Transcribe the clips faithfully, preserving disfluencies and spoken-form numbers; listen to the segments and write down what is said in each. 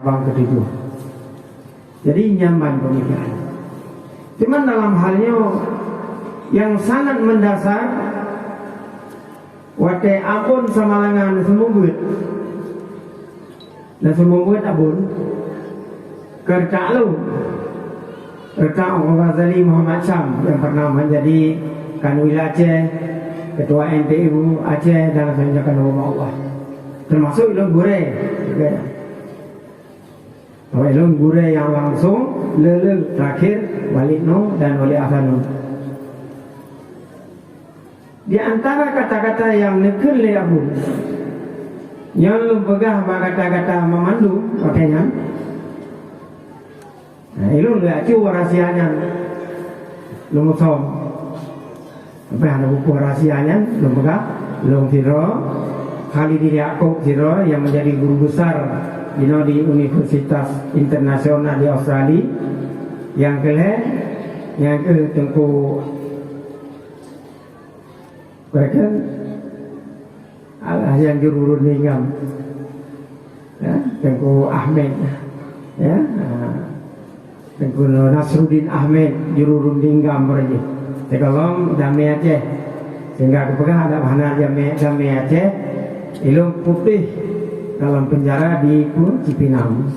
Nyang ketujuh. Jadi, nyan ban pemikiran. Cuman dalam hal nyoe nyang sangat mendasar, watèe Abon Samalanga neuseumeubeuet, neuseumeubeuet Abon, keu reutak lôn, reutak Ghazali Muhammad Syam nyang pernah menjadi Kanwil Aceh, Ketua M P U Aceh, dan lain sebagainya, kan Allah. Termasuk lôn gurèe. Awak lôn gurèe nyang langsong, le-le terakhir Walid Noe dan Walid Ahsanul. Di antara kata-kata nyang neukheun lé Abon, nyoe lôn peugah bak gata-gata meumandum watèe nyan. Nah, ilôn lé acu rahsia nyan lôn musom. Tapi hana buku rahsia nyan, lôn peugah, lôn sidroe, Khalidin Yaakub sidroe nyang menjadi guru besar inoe di universitas internasional di Australia. Nyang keulhèe, nyang keu Teungku, bahkan, alah, nyang juru runding GAM. Ya, Teungku Ahmed. Ya, ah, Teungku Nasruddin Ahmed, juru runding GAM beurajih. Teuka lom damé Aceh. Sehingga kupeugah adak hana damé, damé Aceh, ilôn putéh dalam penjara di, pu, Cipinang.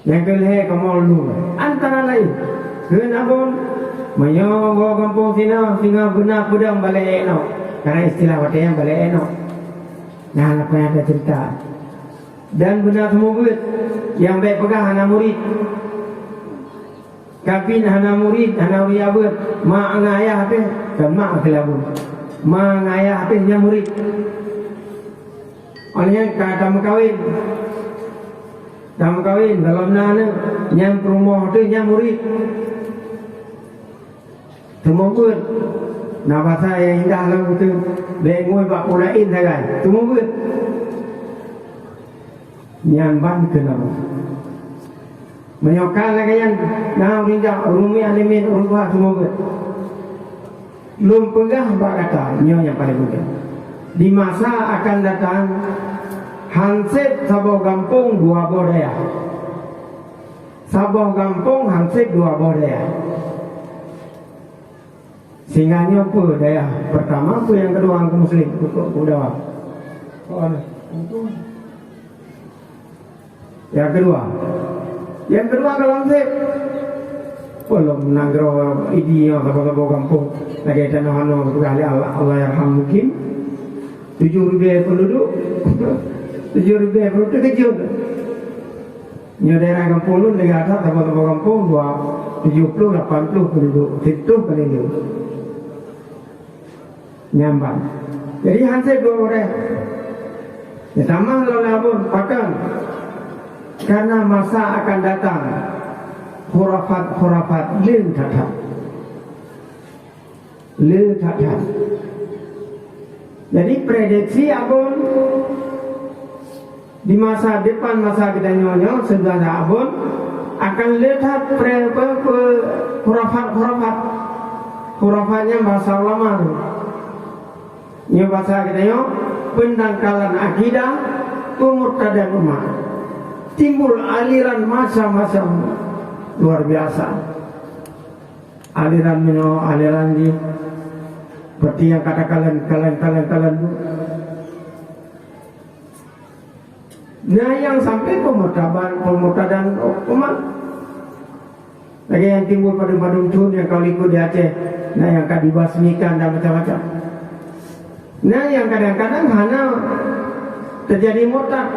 Nyang keulhèe kamoe lôn, antara lain, kheun Abon, meunyoe woe gampông sinoe, singoh beuna peudong balèe èk noe. Karena istilah watèe nyan balèe èk noe. Nyan apa nyang taceurita. Dan beuna seumeubeuet, nyang bèk peugah hana murit. Kabin hana murit, hana ureueng jak beuet. Ma ngon ayah pih, kon ma keu Abon. Ma ngon ayah pih nyang murit. Óh lheueh nyan ka tameukawen. Tameukawen, gohlom na aneuk, nyan peurumoh teuh nyang murit. Seumeubeuet. Na basa nyang indah lom teuh, bèk ngui bak peue laén sagai. Seumeubeuet. Nyan ban keunoe. Meunyoe ka lagèe nyan, na ureueng jak, ureueng miet, aneuk miet, ureueng tuha, seumeubeuet. Lôn peugah bak gata, nyoe nyang paleng penting. Di masa akan datang, han sép saboh gampông dua boh dayah. Saboh gampông han sép dua boh dayah. Sehingga nyoe peue dayah pertama, peue nyang keudua keu muslim, keu, keu, keu dawa. Oh, nah. Nyang keudua. Nyang keudua gohlom sép. Gohlom nanggroe idi nyoe saboh-saboh gampông. Lagèe tanoh anoe geupeugah lé Allah, Allahyarham mungkin. Tujoh ribèe penduduk. Tujoh ribèe penduduk, teukeujot. Nyoe daerah gampông lôn lagèe that saboh-saboh gampông dua, tujoh ploh, lapan ploh penduduk. Siplôh kali lhèe. Nyan ban. Jadi han sép dua boh dayah. Nyan tamah lom lé Abon, pakon? Karena masa akan datang, khurafat-khurafat le that-that. Le that-that. Jadi prediksi Abon, di masa depan, masa geutanyoe nyoe, seudara Abon, akan le that pre-, pe-, pe-, khurafat-khurafat. Khurafat nyan bahasa ulama tu. Nyoe bahasa geutanyoe, pendangkalan akidah, pemurtadan umat. Timbul aliran macam-macam, luar biasa. Aliran meunyoe, aliran jih, seperti nyang ka takalon, kalon, kalon, kalon tu. Na nyang sampai pemurtaban, pemurtadan umat. Lagèe nyang timbul padum-padum thôn nyang ka likot di Aceh, na nyang ka dibasmikan dan macam-macam. Na nyang kadang-kadang hana teujadi murtad.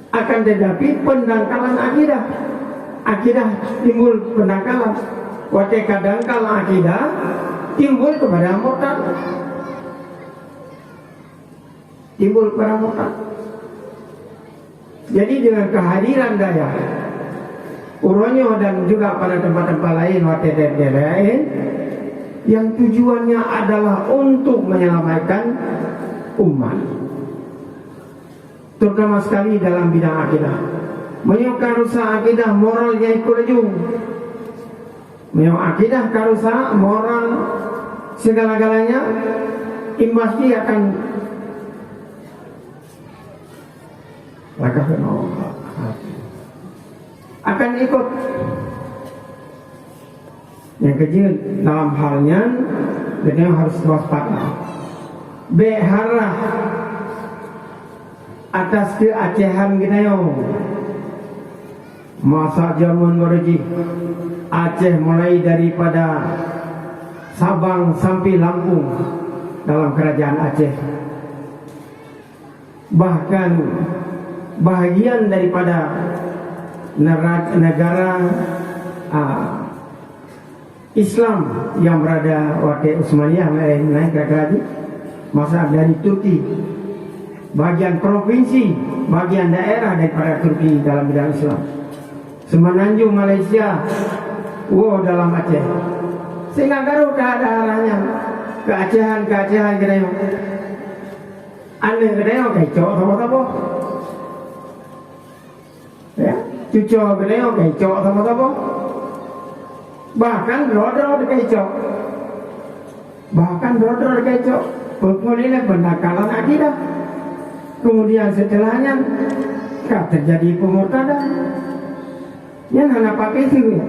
Akan tetapi, pendangkalan akidah. Akidah timbul pendangkalan. Watèe ka dangkal akidah, timbul kepada murtad. Timbul kepada murtad. Jadi, dengan kehadiran dayah uroe nyoe dan juga pada tempat-tempat lain, watèe daerah-daerah lain, yang tujuannya adalah untuk menyelamatkan umat. Terutama sekali dalam bidang akidah. Meunyoe ka rusak akidah, moral nyang ikot laju. Meunyoe akidah ka rusak, moral, segala-galanya, imbas jih akan Lakah keunoe akan ikot. Nyang keujeuet dalam hal nyan, geutanyoe harus waspada. Bék harah atas keuacehan geutanyoe. Masa jameun barô jih, Aceh mulai daripada Sabang sampai Lampung dalam kerajaan Aceh. Bahkan bahagian daripada nera-, negara, ah, Islam yang berada watée Utsmaniyah naik, naik kira-kira jih, masa dari Turki, bagian provinsi, bagian daerah daripada Turki dalam bidang Islam. Semenanjung Malaysia, woe dalam Aceh. Sehingga garu ka ada arahnya keuacehan-keuacehan geutanyoe. Aneuk geutanyoe ka icok saboh-saboh. Ya, cucoe geutanyoe ka icok saboh-saboh. Bahkan droe-droe ka icok. Bahkan droe-droe ka icok. Peue-peue lé pendangkalan akidah. Kemudian setelah nyan ka terjadi pemurtadan. Nyan hana pakai seue.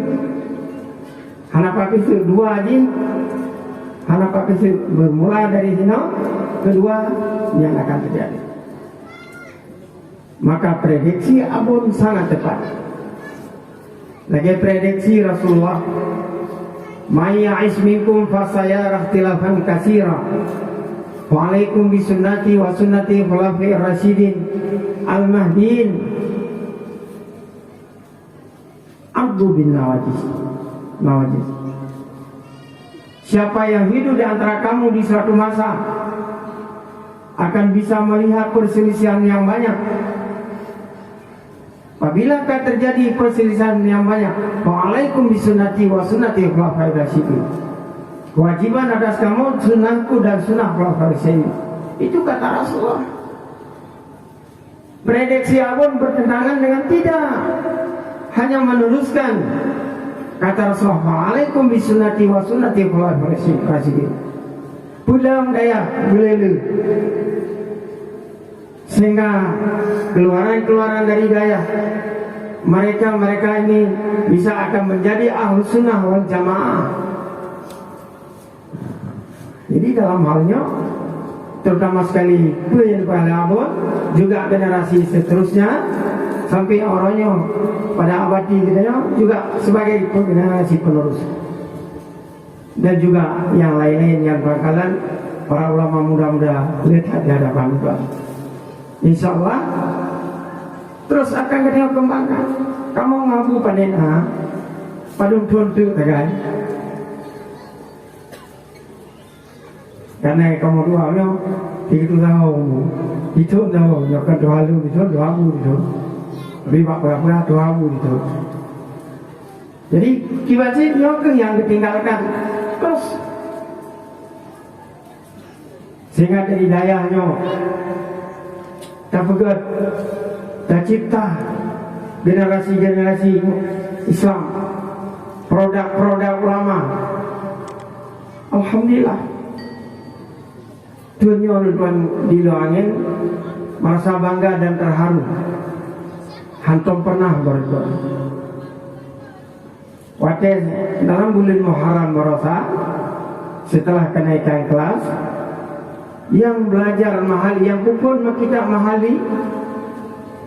Hana pakai seue dua jih. Hana pakai seue bermula dari sinoe, kedua nyan akan terjadi. Maka prediksi Abon sangat tepat. Lagée prediksi Rasulullah, "May ya'ish minkum fasayara ikhtilafan katsira. Wa alaikum bisunnati wa sunnati khulafa'ir rasyidin al-mahdiyyin." Addu bin nawajis. Nawajis. Siapa yang hidup di antara kamu di suatu masa akan bisa melihat perselisihan yang banyak. Apabila akan terjadi perselisihan yang banyak, fa alaikum bisunnati wa sunnati khulafai rasyidin. Kewajiban atas kamu sunnahku dan sunnah khulafai rasyidin. Itu kata Rasulullah. Prediksi Abon bertentangan dengan tidak. Hanya meneruskan kata Rasulullah, "Alaikum bisunnati wa sunnati khulafai rasyidin." Pulang daya belele. Sehingga keluaran-keluaran dari daya mereka-mereka ini bisa akan menjadi ahlu sunnah wal jamaah. Jadi dalam hal nyoe, terutama sekali peue nyang dipeugah lé Abon, juga generasi seterusnya, sampai uroe nyoe pada abadi geutanyoe juga sebagai generasi penerus. Dan juga yang lain-lain yang bakalan para ulama muda-muda letak di hadapan Tuhan. Insya Allah, terus akan geutanyoe kembangkan. Kamoe ngon Abu panen a, padum thon teuk tagai. Karena kamoe dua nyoe, tiga puluh tahun. Itu tahun nyoe kan dua lu itu, dua bu itu. Tapi bak berapa dua bu itu. Jadi, kiban cit nyoe keuh nyang geutinggalkan. Terus, sehingga dari dayah nyoe tapeugét, tacipta generasi-generasi Islam, produk-produk ulama. Alhamdulillah. Tunyok lôn tuan di luwa angén, merasa bangga dan terharu. Hantom pernah baroe tuan. Watée dalam buleuen Muharram baroesa, setelah kenaikan kelas, nyang belajar mahali, nyang peuphon meukitab mahali,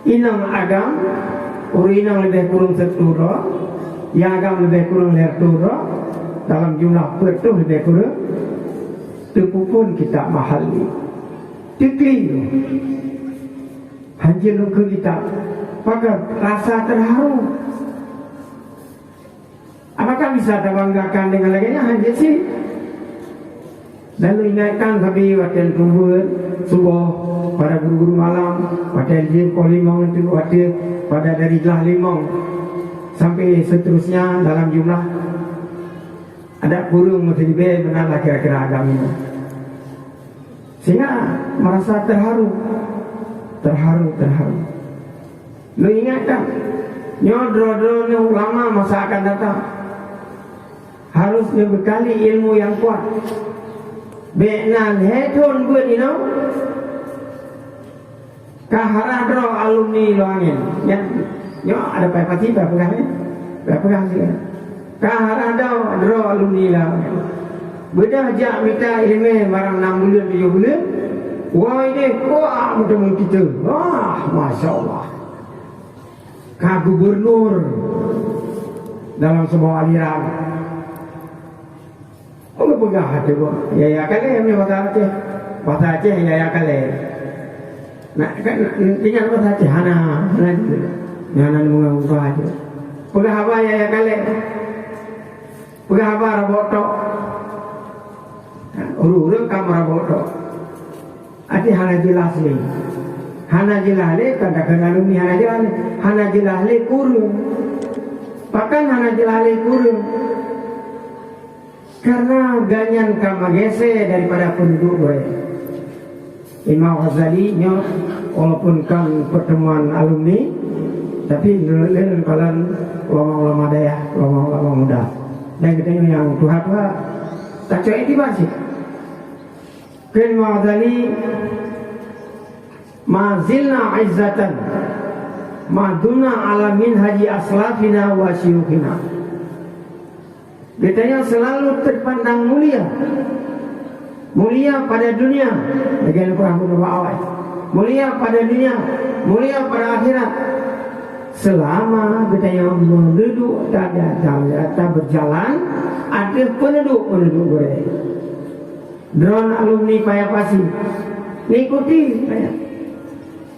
inong agam, ureuëng inong leubeh kureueng sireutoh droe, nyang agam leubeh kureueng lhèe reutôh droe, dalam jumlah peuet reutôh leubeh kureueng, teupeuphon kitab mahali. Teukli, hanjeuet lôn keu kitab, pakon rasa teuharu. Apakah bisa tabanggakan deungon lagée nyan? Hana cit. Lalu ingatkan sabe watée tubuet suboh, para guru-guru malam, watée jeuet poh limong itu, watée pada dari jlah limong sampai seterusnya dalam jumlah ada kureueng meusidibée meunan lah kira-kira agam nyoe. Sehingga merasa terharu, terharu, terharu. Lôn ingatkan, nyoe droe-droe nyoe ulama masa akan datang harus neubekali ilmu nyang kuat. Bék na lhèe thon beuet inong, Ka harah droe alumni Loangén. Nyan, nyoe ada pai pati pai peugah, eh? Pai peugah sira. Ka harah droe, droe alumni Loangén. Beudôh jak mita ileumèe barang nam buleuen tujoh buleuen. Wah, ideh kuah meuteumèe kita. Wah, masya Allah. Ka gubernur dalam sebuah aliran. Oh, geupeugah hati gua. Yahya Kalé, meunyoe bahasa Aceh. Bahasa Aceh Yahya Kalé. Nah, kan ingat bahasa Aceh, hana, hana gitu. Hana mengaku bahasa Aceh. Peugah haba Yahya Kalé. Peugah haba Rabok Tok. Nah, ureueng-ureueng ka meurabok tok. Até hana jeulaih lé. Hana jeulaih lé, kan takheun alumni hana jeulaih lé. Hana jeulaih lé kureueng. Pakon hana jeulaih lé kureueng? Karena gobnyan ka meugeusé daripada peunduduek gurée. Imam Ghazali nyoe walaupun kon pertemuan alumni, tapi le-, le-, kalon ulama-ulama dayah, ulama-ulama muda. Dan geutanyoe nyang tuha-tuha, tacok iktibar cit. Kheun Imam Ghazali, "Ma zilna izzatan ma dumna ala minhaji aslafina wa syuyukhina." Geutanyoe selalu terpandang mulia. Mulia pada dunia, lagée peugah geutanyoe bak awai. Mulia pada dunia, mulia pada akhirat. Selama geutanyoe meunduduek dan, dan, dan berjalan ateueh peunduduek-peunduduek gurée. Droeneuh alumni Paya Pasi, ikuti Paya.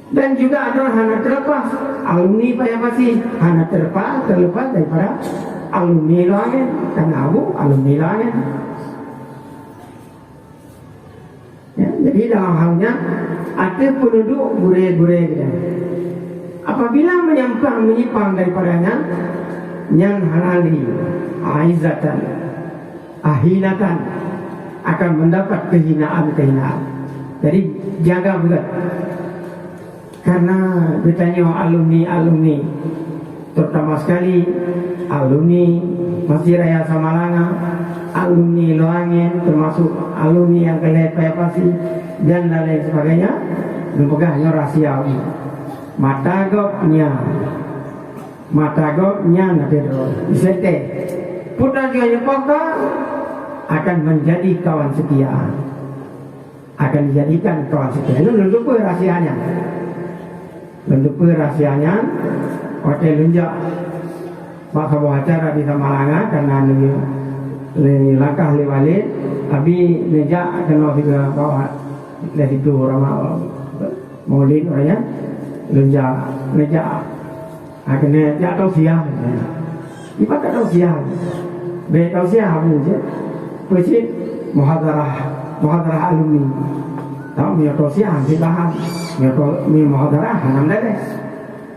Dan juga droeneuh hana terlepas, alumni Paya Pasi hana terlepas, terlepas daripada alumni Loangén, karena Abu alumni Loangén. Ya, jadi dalam hal nyan, ateueh peunduduek gurée-gurée geutanyoe. Apabila menyimpang, menyimpang daripada nyan, nyan hana lé, aizatan, ahinatan, akan mendapat kehinaan-kehinaan. Jadi, jaga beutôi. Karena geutanyoe alumni-alumni, terutama sekali alumni Masjid Raya Samalanga, alumni Loangén, termasuk alumni nyang keu lhée Paya Pasi, dan lain sebagainya, neupeugah nyoe rahsia. Mata gob nyan, mata gob nyan ada dua. Isete. Putra jua nyepoh ka akan menjadi kawan setia. Akan dijadikan kawan setia. Lôn, lôn tupeue rahsia nyan. Lôn tupeue rahsia nyan, watée lôn jak bak saboh acara di Samalanga, karena lôn, lôn langkah lé Walid, abi neujak keunoe sigoe bak lé situ rama Maulid, ureuëng nyan, lôn jak, neujak. Akhirnya jak tausiah. Ibarat tausiah. Bèk tausiah Abu je. Peucit muhadarah, muhadarah alumni. Tahu, meunyoe tausiah, cit bahan. Meunyoe tau-, meunyoe muhadarah, hana meudaléh.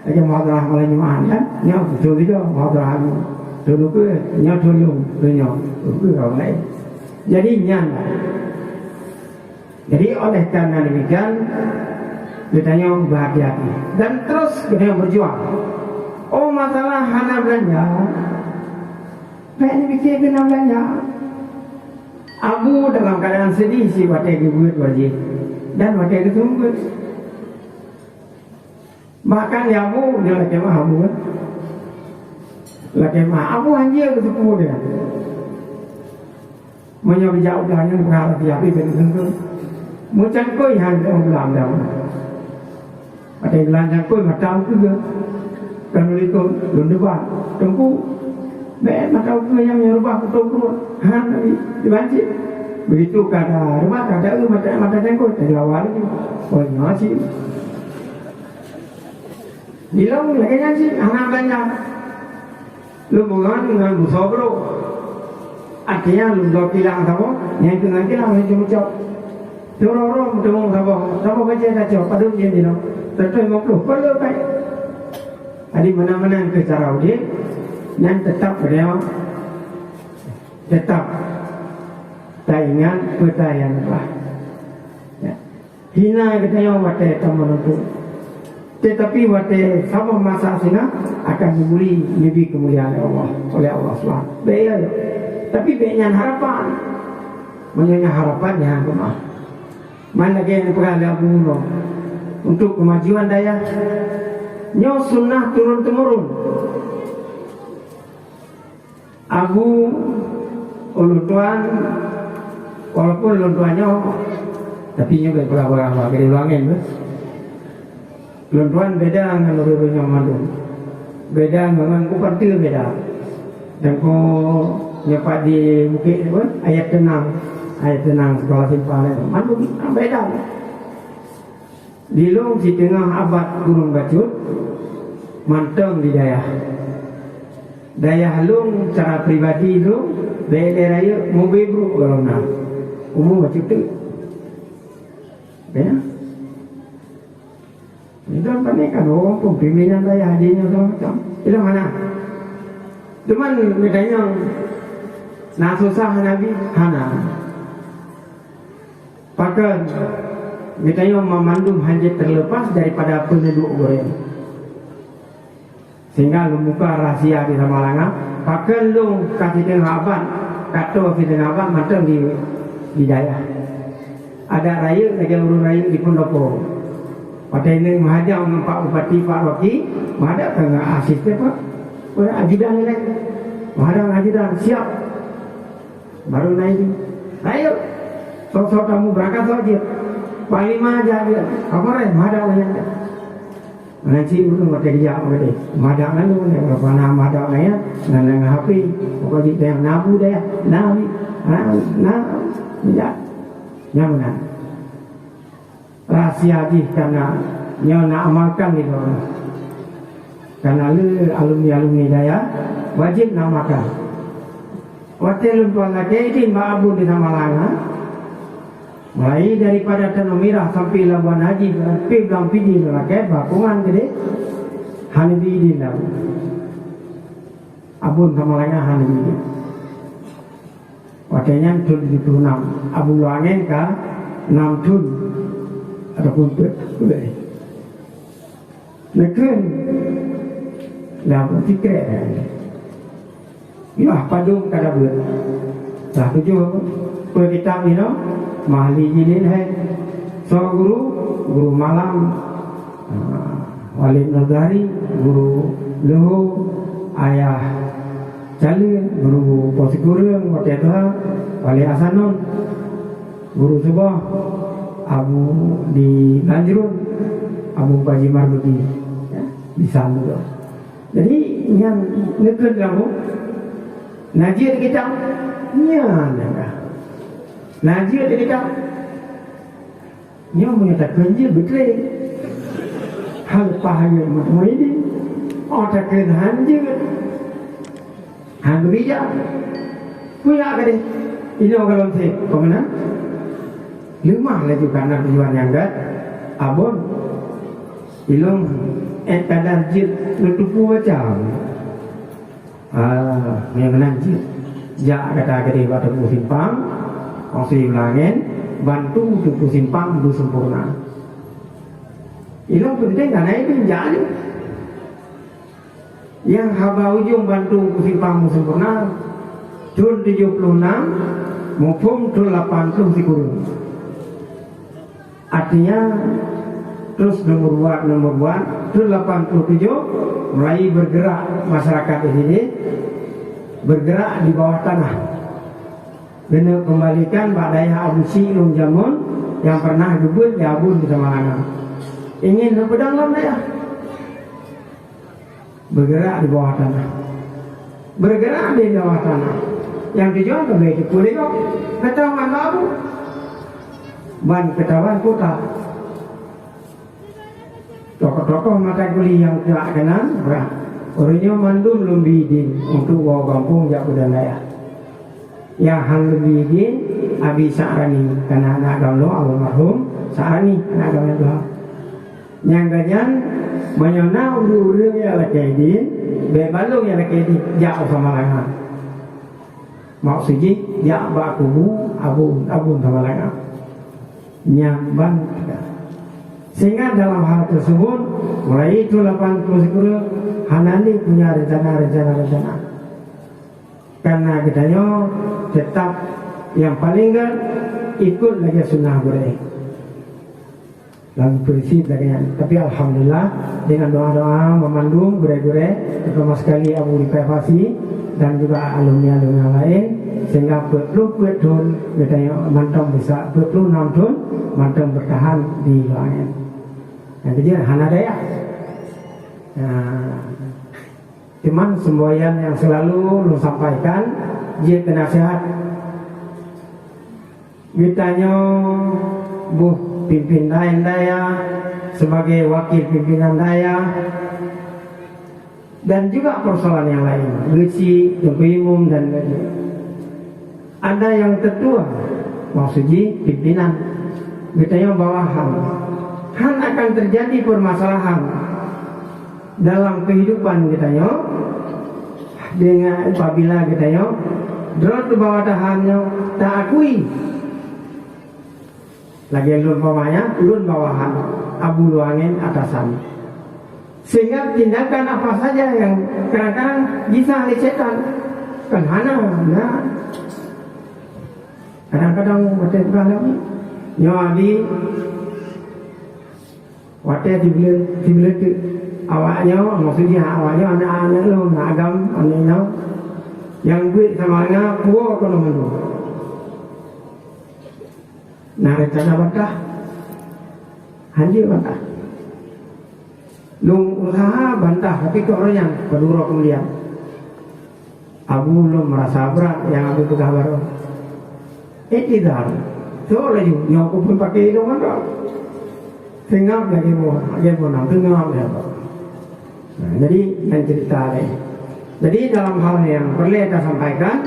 Lagèe muhadarah malam Jumat kan? Nyoe beutôi juga muhadarah alumni. Tulukeue, nyoe tulung, nyoe. Tulukeue orang lain. Jadi, nyan lah. Jadi, oleh karena demikian, geutanyoe berhati-hati dan terus geutanyoe berjuang. Oh, masalah hana belanja, bèk neupike keu na belanja. Abu dalam keadaan sedih si watèe geubeuet wajéh dan watèe geuseumeubeuet. Bahkan di Abu, nyoe lakèe meu'ah Abu, kan? Lakèe meu'ah Abu, hanjeuet keu seupôt dia. Meunyoe geujak u blah nyan, peugah lagèe Abu, ben teungku. Meucangkôi han u blah nyan. Watèe geulah cangkôi, mata ukeue. Kan lôn ikot, lôn debat. Teungku, bèk mata ukeue nyan meunyoe reubah kutông pruet. Han, Nabi, dibancit. Begitu ka reubah, ka eu mata, mata cangkôi, teulawa lagi. Oh, nyoe cit. Di lôn lagèe nyan cit, hana belanja. Lôn meungon ngon beusoe brôk. Akhirnya lôn bloe kilang saboh, nyan keuh ngon kilang lôn cok. Siuroe-uroe meuteumèe saboh, saboh bajèe tacok, padub jih di lôn. Seratus lima puluh, perlu paih. Jadi meunan-meunan keuh cara udép, nyan teutap beudeungoe, teutap taingat peue nyang leubah. Ya. Hina geutanyoe watèe tameununtut. Tetapi watèe saboh masa singoh akan geubri, geubri keumuliaan lé Allah, oleh Allah Subhanahu. Bèk ya, ya. Tapi bèk nyan harapan. Meunyoe nyan harapan, nyan keumah. Man lagèe nyang peugah lé Abu Noe. untuk kemajuan dayah. Nyoe sunnah turun-temurun. Abu ulôn tuan, walaupun ulôn tuan nyoe, tapi nyoe bèk peugah-peugah bak ulôn angén beuh. Ulôn tuan beda ngon ureueng-ureueng nyang mandum. Beda ngon, ku panteue beda. Dan ku nyoe pat di bukét apa? Ayat Teunang. Ayat Teunang sekolah simpang laén. Mandum beda. Di lôn siteungoh abad kureueng bacut, mantong di dayah. Dayah lôn cara pribadi lôn, bèk lé rayeuk mubri brôk gohlom na. Umu bacut teuk. Ya. Itu pane kan, oh, pimpinan dayah di nyoe macam. Itu mana? Cuman geutanyoe na susah Nabi, hana. Pakon geutanyoe mandum hanjeuet terlepas daripada peuneuduek gurèe. Sehingga lôn buka rahsia di Samalanga, pakon lôn ka siteungoh abad, ka tô siteungoh abad mantong di, di dayah. Adak rayeuk lagèe ureueng rayeuk di Pendopo. Watèe nyoe meuhadap ngon Pak Bupati, Pak Rocky, meuhadap ka ngon asisten Pak, ajudan laén. Meuhadap ngon ajudan, siap. Baru na idin. Rayeuk. Sok-sok tamu beurangkat sok jeuet. Panglima jak jeuet. Kapolres, meuhadap ngon nyan. Meunan cit ureueng watèe geujak watèe. Meuhadap ngon nyan, ureueng mana meuhadap ngon nyan, ngon, ngon H P. Pokok jih teuh na bu dayah. Na, na, na, jak. Nyan meunan. Rahsia jih kana nyoe na amalkan lé droeneuh. Kana le alumni-alumni dayah wajéb na amalkan. Watèe lôn tuan lakèe idin bak Abon di Samalanga, mulai daripada Tanoh Mirah sampai Labuan Haji, sampai Blang Pidie lôn lakèe, bak Kongan keudéh, hana neubi idin lé Abon. Abon Samalanga hana neubi idin. Watèe nyan thôn tujoh ploh nam, Abu Luwangen ka nam thôn ataupun peuet. Neukheun lam sikrek. Yah padum ka dabeuet. Lah tujoh peue kitab inoe, Mahli Jilid hai. Soe guru, guru malam, ah, Walid Nurdari, guru Luhu, Ayah Cale, guru po sikureueng watèe tuha, Walid Hasanun, guru suboh, Abu di Nanjrun, Abu Baji Marbudi, ya, di Sanur. Jadi, nyan neukheun kamoe, na jeuet kitab, nyan ka. Na jeuet kitab. Nyoe meunyoe takheun jeuet beutôi. Hana leupah jeuet Muhyiddin. Oh, takheun han jeuet. Han geubijak. Kuyak keudéh. Inoe gohlom sép, peue meunan? Leumah laju kana tujuan nyang gèt. Abon. Ilôn ék kadar jeuet neuteupeue baca. Ah, nyang meunan cit. Jak gata keudéh bak Teungku Simpang, Kongsi Beulangén, bantu Teungku Simpang beuseumpurna. Ilôn peunteng kana itu jak nyoe. Nyang haba ujong bantu Teungku Simpang beuseumpurna, thôn tujoh ploh nam, muphom thôn lapan ploh sikureueng. Artinya, terus nomor buat, nomor buat, terus lapan puluh tujuh mulai bergerak masyarakat di sini, bergerak di bawah tanah. Keuneuk kembalikan bak dayah Abu Syik lom jameun yang pernah geubeuet di Abon di Samalanga. Ingin neupeudong lom dayah. Bergerak di bawah tanah. Bergerak di bawah tanah. Nyang tujuan keubeue teupeu lé gob. Keutawan babu. Ban keutawan kota. Tokoh-tokoh mata kuli nyang teulak keunan, bah, ureuëng nyoe mandum lôn bi idin untuk woe gampông jak u dayah. Nyang han lôn bi idin, Abi Sa'rani, kana anak agam lôn, almarhum Sa'rani, anak agam lôn tuha. Nyang geuh nyan, meunyoe na ureuëng-ureuëng nyang lakée idin, bék balong nyang lakée idin jak u Samalanga. Maksud jih, jak bak kubu Abu, Abu Samalanga. Nyan ban. Sehingga dalam hal tersebut, mulai itu lapan puluh sikureueng, hana lé punya rencana-rencana-rencana. Karena geutanyoe tetap nyang paleng gét ikut lagée sunnah gurée. Dan prinsip lagèe nyan. Tapi alhamdulillah, dengan doa-doa meumandum gurèe-gurèe, terutama sekali Abu Rifai Fasi dan juga alumni-alumni yang lain, sehingga peuet ploh peuet thon geutanyoe mantong bisa, peuet ploh nam thon mantong bertahan di luwa nyan. Nyang keujeuet hana daya. Nah, cuman semboyan yang selalu lôn sampaikan, jeuet keu nasihat. Geutanyoe boh pimpinan dayah, sebagai wakil pimpinan dayah, dan juga persoalan yang lain, geuchik, teungku imum, dan lain-lain. Ada yang tertua, maksud jih pimpinan, geutanyoe bawahan. Han akan terjadi permasalahan dalam kehidupan geutanyoe, dengan apabila geutanyoe droe bawah tahan nyoe taakui. Lagèe lôn umpamanya, lôn bawahan, Abu Luangen atasan. Sehingga tindakan apa saja yang kadang-kadang bisa lé setan, kan hana, nah. Kadang-kadang watèe peugah lagi, nyoe Abi, watèe sibuleuen, sibuleuen teuk, awaknyoe, maksud jih awaknyoe aneuk-aneuk lôn, agam, aneuk inong, nyang buet sama dengan puwoe keunoe mandum. Na rencana bantah? Hanjeuet bantah. Lôn usaha bantah, tapi keu uroe nyan, padub uroe keumudian. Abu lôn meurasa brat nyang Abu peugah baroe. Iktizar. Soe laju, nyoe aku pun pakai hidung mandum. Seungab lagèe boh, lagèe boh nam, seungab lagèe boh. Nah, jadi, nyan cerita laén. Jadi, dalam hal yang perlu kita sampaikan,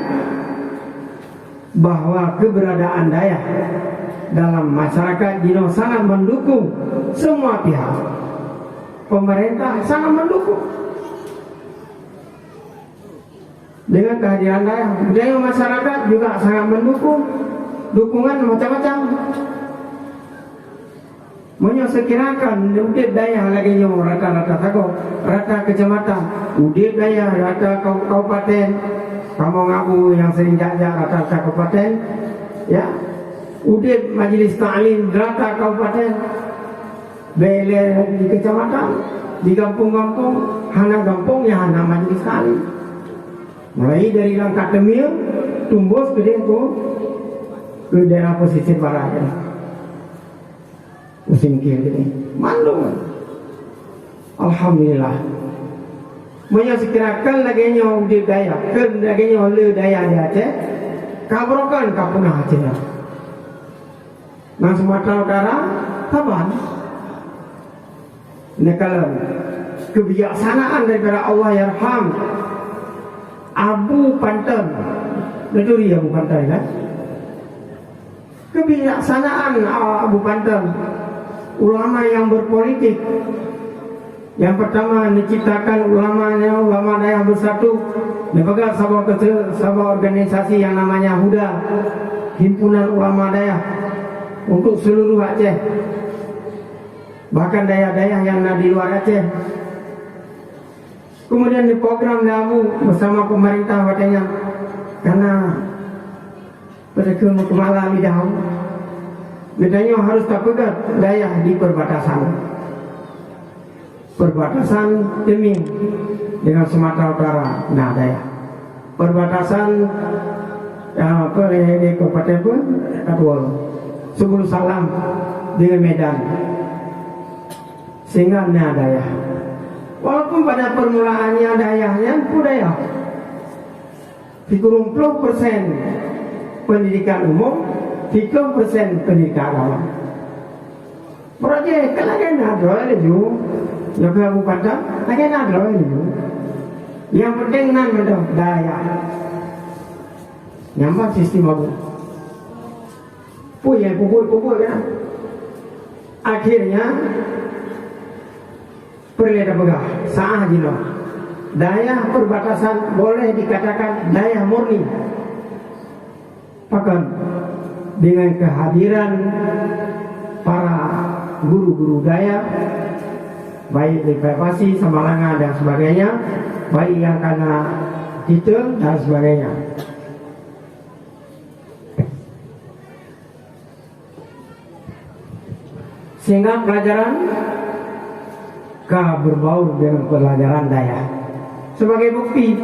bahwa keberadaan dayah dalam masyarakat jinoe sangat mendukung semua pihak. Pemerintah sangat mendukung. Dengan kehadiran dayah, budaya masyarakat juga sangat mendukung. Dukungan macam-macam. Meunyoe seukirakan udeb dayah lagèe nyoe rata-rata sagoe, rata keucamatan, udeb dayah rata kau-, kabupaten, kamoe ngabu nyang seuring jak-jak rata-rata kabupaten, ya, udeb majelis taklim rata kabupaten, bèk lé di keucamatan, di gampông-gampông, hana gampông nyang hana majelis taklim. Mulai dari Langkat Teumieng, tumbus keudeh keu, keu daerah pesisir barat, ya. Musim keu ini. Mandum. Alhamdulillah. Meunyoe seukirakan lagèe nyoe udeb dayah, keu lagèe nyoe le dayah di Aceh, ka barokon ka punah Aceh nyan. Nang Sumatera Utara, saban. Neukalon keubijaksanaan daripada Allahyarham Abu Panton. Neuturi Abu Panton, kan? Keubijaksanaan, ah, Abu Panton, ulama yang berpolitik. Yang pertama, neuciptakan ulama, ulama dayah beusatu, neupeugah saboh keu-, saboh organisasi yang namanya HUDA, Himpunan Ulama Dayah, untuk seluruh Aceh. Bahkan dayah-dayah yang na di luar Aceh. Kemudian di program lé Abu bersama pemerintah watèe nyan, karena Pada keuh meukeumala lidang, geutanyoe harôh tapeugöt dayah di perbatasan. Perbatasan Teumieng dengan Sumatera Utara na dayah. Perbatasan, ya, apa, eh, di Kabupaten pun, Katuol, Subul Salam dengan Medan. Sehingga na dayah. Walaupun pada permulaannya dayah nyan peue dayah. Sikureueng ploh persen pendidikan umum, sikureueng persen pendidikan agama. Meurajée ka lagée na droe laju, nyang ka bukata lagée na droe laju. Nyang penting nan mantong dayah. Nyang ban sistem abu. Peue nyang peubuet-peubuet kan? Akhirnya, Peureulée tapeugah, saah jinoe, dayah perbatasan boleh dikatakan dayah murni. Pakon? Dengan kehadiran para guru-guru dayah, baik di Pasi, Samalanga dan sebagainya, baik yang kana Hitung dan sebagainya. Sehingga pelajaran ka berbaur dengan pelajaran dayah. Sebagai bukti,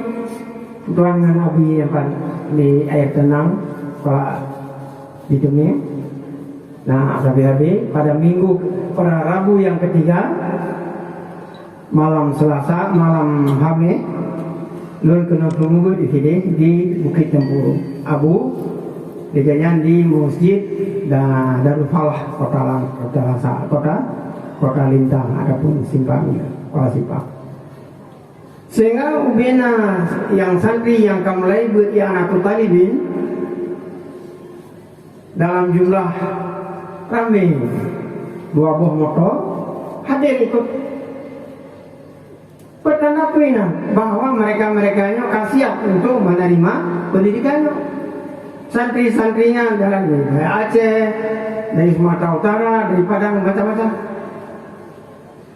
Tuan ngon Abi nyang pat di air tenang, Pak di Tumi. Nah, sabe-sabe pada minggu, pada Rabu yang ketiga, malam Selasa, malam Hamis, lôn keunoe seumeubeuet di sideh di Bukit Tempuru. Abu, di nyan di Masjid Da-, Darul Falah, Kota Lang-, Kota Langsa, Kota, Kota Lintang ataupun Simpang, Kuala Simpang. Sehingga ubena nyang santri nyang ka mulai beuet ya anak talibin, dalam jumlah ramé dua boh moto hadir ikut. Pertanda peuingat bahwa mereka-mereka nyoe ka siap untuk menerima pendidikan nyoe. Santri-santrinya dari Aceh, dari Sumatera Utara, dari Padang, macam-macam.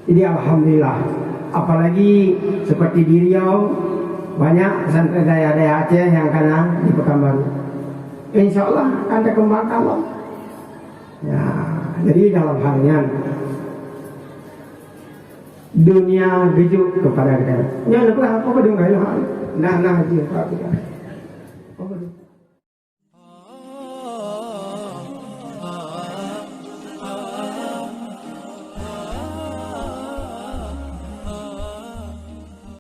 Jadi alhamdulillah, apalagi seperti di Riau, banyak pesantren dayah-dayah Aceh yang kana di Pekanbaru. Insya Allah akan dikembangkan, Allah. Ya, jadi dalam hal nyan, dunia geujok kepada kita. Nyan apa, apa keudeungoe lah. Nah, nah, je, apa keudeungoe. Apa keudeungoe?